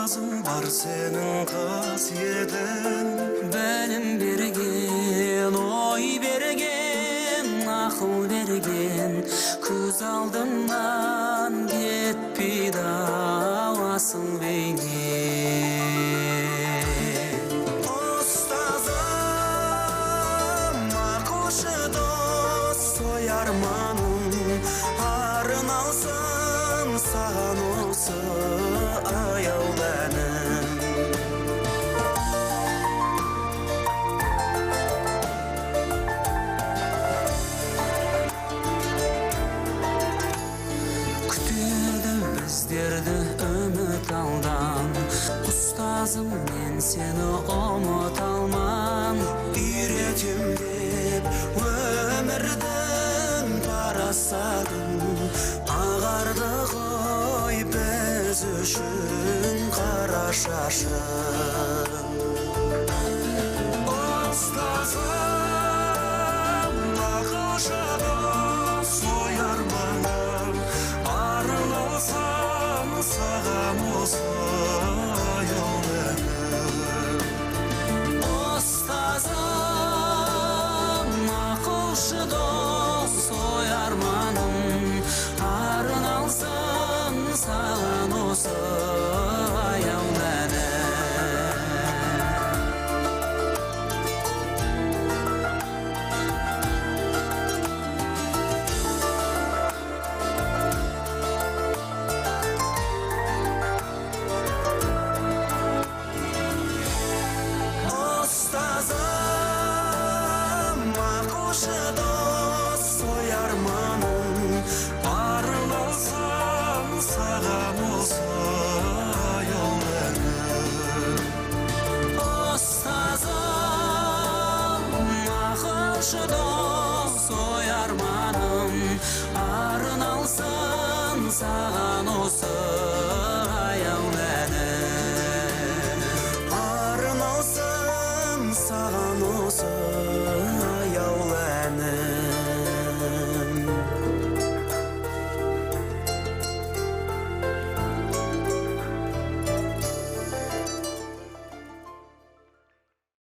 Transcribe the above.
Ұстазым бар сенің қасиетің, білім берген, ой берген, ақыл берген, көз алдымнан кетпейді ау асыл бейне. Ұстазым, ақылшы дос, ой арманым арналсын саған осы аяулы әнім. Күтеді біздерді үміт алдан, ұстазым, мен сені ұмыта алмам. Үйретем деп өмірдің парасатын, ағарды ғой біз үшін қара шашың.